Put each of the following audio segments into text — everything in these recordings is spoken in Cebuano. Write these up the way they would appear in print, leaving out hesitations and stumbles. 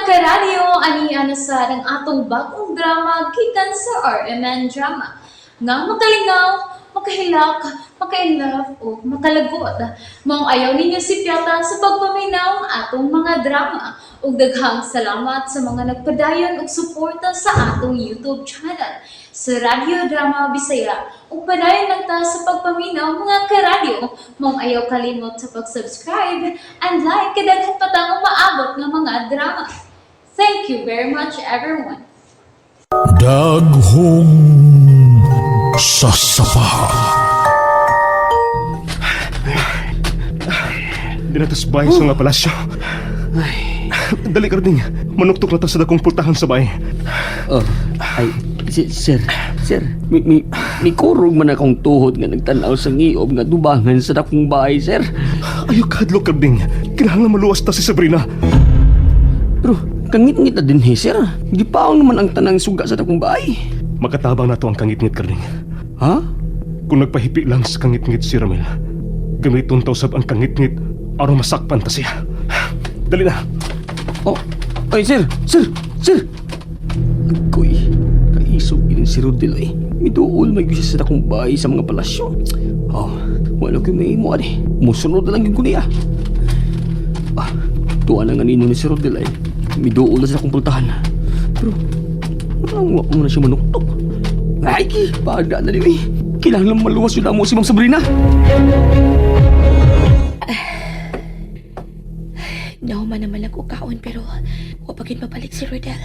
Karadyo, ani na sa ang atong bagong drama gikan sa RMN Drama. Nga makalingaw, makahilak, maka-inlove o makalagot. Maong ayaw ninyo sipyata sa pagpaminaw ang atong mga drama. Ug daghang salamat sa mga nagpadayon og suporta sa atong YouTube channel sa Radyo Drama Bisaya. Ug padayon lang ta sa pagpaminaw, mga karadyo. Maong ayaw kalimot sa pag-subscribe and like kay daghan pa tang umaabot nga mga drama. Thank you very much, everyone. Daghong sasapa. Dinatos bahay sa nga palasyo. Dali ka rin. Manuktok na ta sa dakong pultahan sa bahay. Oh, ay, sir, sir, mi kurog man akong tuhod nga nagtanaw sa ngiob nga dubangan sa dakong bahay, sir. Ayaw kahadlok, Karding. Kinahanglan maluwas ta si Sabrina. Pero, kangit-ngit na din he, sir. Gipaong naman ang tanang suga sa dakong bahay. Makatabang na to ang kangit-ngit, Karding. Ha? Kung nagpahipi lang sa kangit-ngit si Ramil, gamiton ta usab ang kangit-ngit aron masakpan ta siya. Dali na. Oh, ay, sir, sir, sir. Agoy, kaisog ginin si Rodel eh. Miduol may siya sa dakong bahay sa mga palasyo. Oh, wala ko may imo ani. Musunod na lang yun ko niya. Ah, tuwa na nga nino ni si Rodel ay. Miduol na sa akong pultahan. Pero, wala mo na siya manuktok. Ay, baga na rin eh. Kailangan lang maluwas yun mo si Ma'am Sabrina. Nahuman naman ako kaon pero wa pa gid mabalik si Rodel.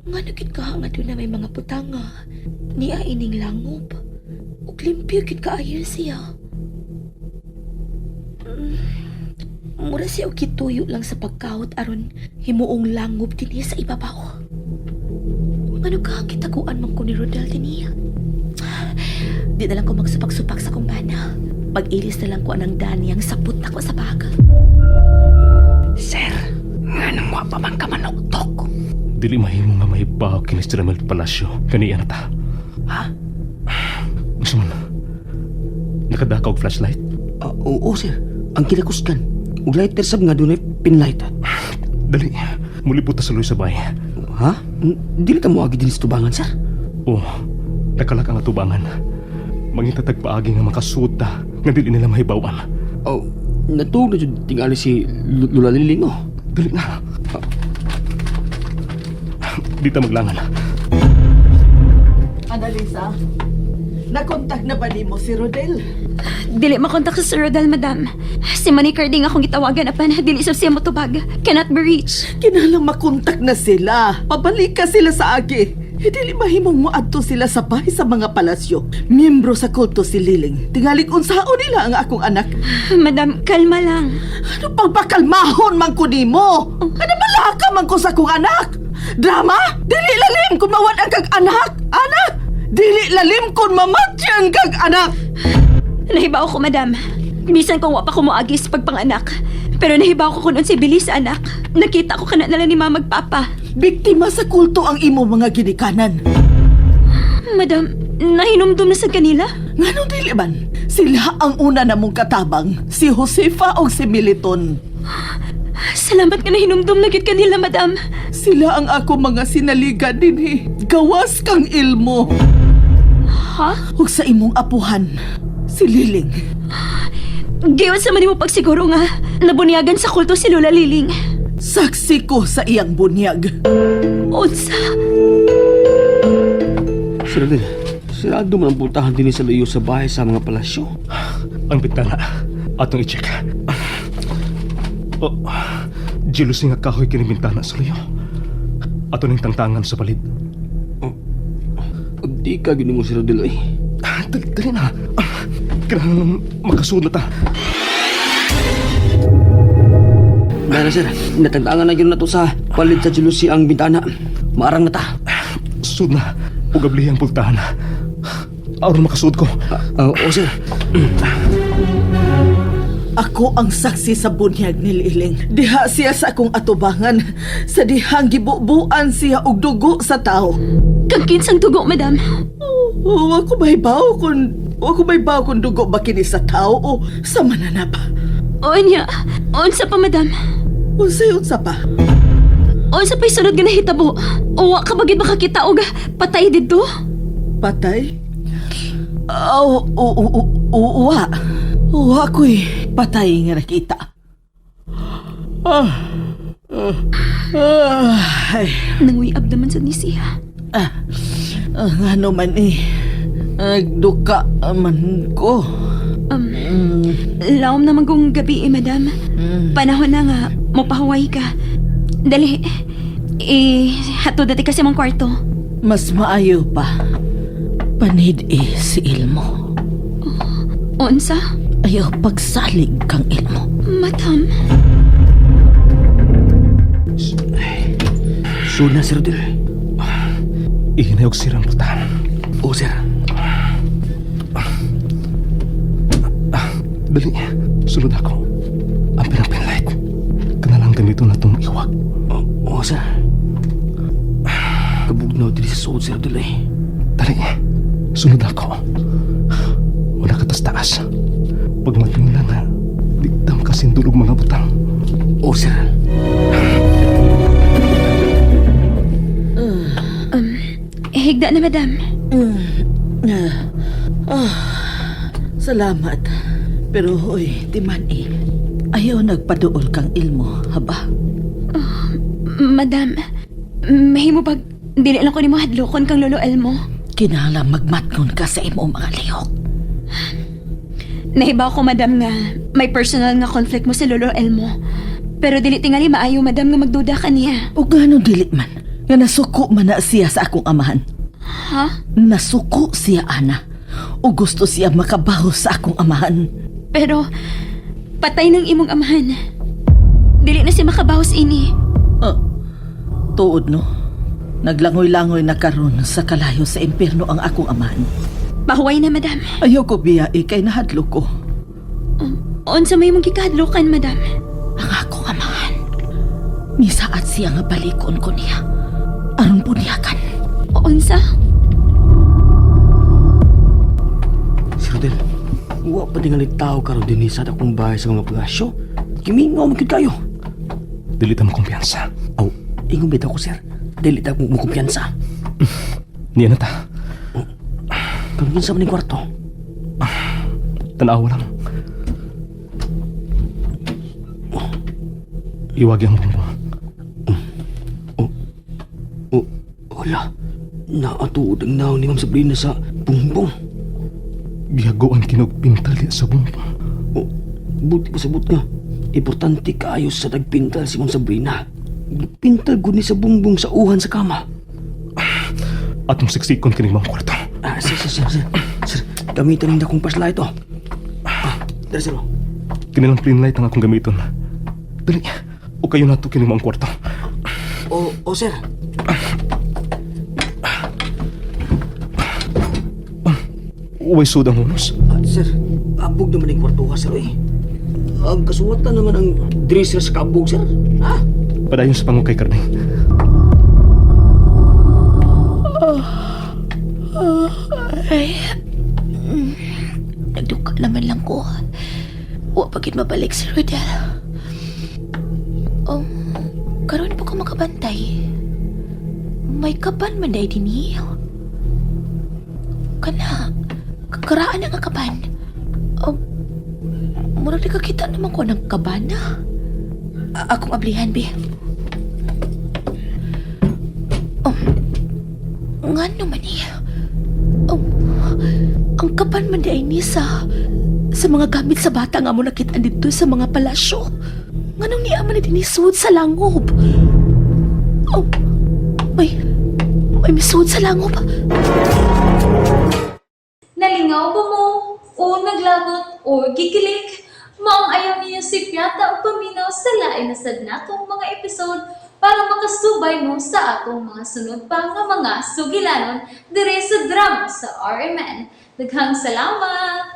Nga nagit ka nga doon na may mga putanga. Niya ining langob. Ug limpyo gid kaayo siya. Mura siya og gituyo lang sa pagkawot aron himuong langob dinhi sa ibabaw. Ngano ka gitaguan man ko ni Rodel dinhi? Di na lang ko magsupak-supak sa kumbana. Pag-ilis na lang ko anang daniyang sapot nako sa bag. Sir, nga nang wa pa man ka manuktok. Dili mahimo nga mahibaw kini si Ramil Palacio. Kaniya na ta. Ha? Unsa man? Nakadaka og flashlight? Ah, oo, sir. Ang kinakusgan. Ug lighter sab nga dunay pinlight. Dali. Mulipot ta sa luy sa bahay. Ha? Dili ka mo agi din sa tubangan, sir. Oh, nakalak ang atubangan. Mangita tagpaagi nga makasuod ta nga dili nila mahibawan. Oh, natuog na jud tingali si Lula Liling, oh. Dali na. Di ta maglangan. Annalisa, nakontak na ba nimo si Rodel? Dili makontak sa Sir Rodel, madam. Si Manny Carding akong gitawagan apan dili sab siya motubag. Cannot be reached. Kinahanglang makontak na sila. Pabalik ka sila sa agi. Dili mahimong moadto sila sa bahay sa mga palasyo. Miyembro sa kulto si Liling. Tingalig unsaon nila ang akong anak. Madam, kalma lang. Ano pang pakalmahon man ko nimo? Ano balaka man ko sa akong anak? Drama? Dili lalim kung mawad ang kag anak. Anak! Dili lalim kung mamatyan kag anak. Nahibaw ko, madam. Bisan kung wa pa ko moagi sa pagpanganak. Pero nahibaw ko kung unsay bilis sa anak. Nakita ko kana nala ni mama ug papa. Biktima sa kulto ang imo mga ginikanan. Madam, nahinumdum na sa kanila. Ngano dili man? Sila ang una namong katabang, si Josefa o si Militon. Salamat nga nahinumdum na gyud kanila, madam. Sila ang ako mga sinaligan dinhi. Gawas kang ilmo. Ha? Ug sa imong apuhan, si Liling. Giyon sa man nimo pagsiguro nga nabunyagan sa kulto si Lola Liling. Saksi ko sa iyang bunyag. Unsa? Sir Rodel, sirado man ang pultahan din sa luyo sa bahay sa mga palasyo. Ang bintana. Atong i-check. Oh, jealousy nga kahoy kini bintana sa luyo. Ato ning tangtangan sa palid. Ug di ka gini mo si Rodel, eh. Dali, dali na. Kailangan makasuod na ta. Dara, sir, natantangan na yun na to sa palit sa jealousy ang bintana. Maarang na ta. Sud na. Ug ablihi ang pultahan. Aron makasuod ko. Ah, oo, sir. Ako ang saksi sa bunyag ni Liling. Diha siya sa akong atubangan. Sa dihang gibubuan siya og dugo sa tao. Kang kinsang dugo, madam. Oh, ako may baw kung wa ko may baw kung dugo ba kini sa tao o sa mananap. Onya, unsa pa, madam? Unsay unsa pa? Unsa pa'y sunod nga nahitabo? Uwa ka ba gid makakita og patay didto? Patay? Aw, uwa. Uwa ko'y patay nga nakita. Ah, ah, ah, ay, Nanguyab naman sa ni siya. ah, ah, ngano man eh. Nagduka man ko. Lawom naman kong gabi eh, madam. Panahon na nga, mapahuway ka. Dali, eh, hatod dati kasi mong kwarto. Mas maayo pa. Panid eh si Ilmo. Unsa? Ayaw pagsalig kang Ilmo. Madam, Sud na, Sir Rodel. Ihinayog sir ang putahan. Oo, sir. Dali, sunod ako. Ang pinang light. Kanalang gamito na itong iwag. Oo, sir. Kabugnaw diri sa suod, Sir Rodel eh. Dali, sunod ako. Wala ka tas taas. Pag matingla na, digdam ka sindulog mga butang. Oo, sir. higda na, madam. Salamat. Pero hoy, di man eh. Ayaw nagpaduol kang Ilmo, haba? Madam, mahimo pag dili lang ko nimo hadlokon kang Lolo Elmo. Kinahanglan magmatngon ka sa imo mga lihok. Nahibaw ko, madam, nga may personal nga conflict mo sa Lolo Elmo. Pero dili tingali maayo, madam, nga magduda ka niya. O gano dili man, nga nasuko man na siya sa akong amahan. Ha? Nasuko siya, Ana. O gusto siya makabaho sa akong amahan. Pero patay ng imong amahan. Dili na siya makabawas ini. Ah, tuod no? Naglangoy-langoy na karon sa kalayo sa impierno ang akong amahan. Pahuway na, madam. Ayaw ko biya kay nahadlo ko. Unsa may imong gikahadlokan, madam? Ang akong amahan. Misaat siya nga balikon ko niya. Aron bunyakan. Unsa? Sir Rodel, wa pa tingali tao karon dinhi sa akong bahay sa mga palasyo. Kimingaw man gyud kayo. Dili ta mo kumpiyansa. Aw, ingon bitaw ko, sir. Dili ta mo kumpiyansa. Niya na ta. Kung kinsa man ning kwarto. Tanawa lang. Iwagi ang bumbong. Oh, wala. Naatuod ang naong ni Ma'am Sabrina sa bumbong. Gihagoan kinog pintal diya sa bumbong. Oh, buti pa sabot nga. Importante kaayo sa nagpintal si Ma'am Sabrina. Pintal gud ni sa bumbong sa uhan sa kama. Atong siksikon kining mga kwarto. Ah, sir, sir, sir, sir. Sir, gamitan ning dakong flashlight oh. Ah, dali sir. Oh. Kinilang plain light ang akong gamiton. Dali, o kayo na to kining mga kwarto. Oh, oh, sir. Uway sud ang hunos. Ah, sir, abog naman ang kwarto ka, sir, eh. Ang kasuwatan naman ang dresser sa kabog, sir. Ah, Padayon sa pangukay, Karning. Ay, nagduka naman lang ko. Wa pa gid mabalik si Rodel. Oh, karon pa ko makabantay. May kaban man day dinhi. Kana, kakaraan na nga kaban. Oh, murag nakakita naman ko ng kaban na. Akong ablihan, bi. Oh, ngano man eh. Oh, ang kapan man di ay ni sa mga gamit sa bata nga mo nakita dito sa mga palasyo. Nganong niya man dinisud sa langob? Oh, may misud sa langob. Nalingaw ba mo? O naglagot o gikilig? Maong ayaw niyo si Piata o paminaw sa lain na sad natong mga episode para makasubay mo sa atong mga sunod pa nga mga sugilanon dire sa drama sa RMN. Daghang salamat!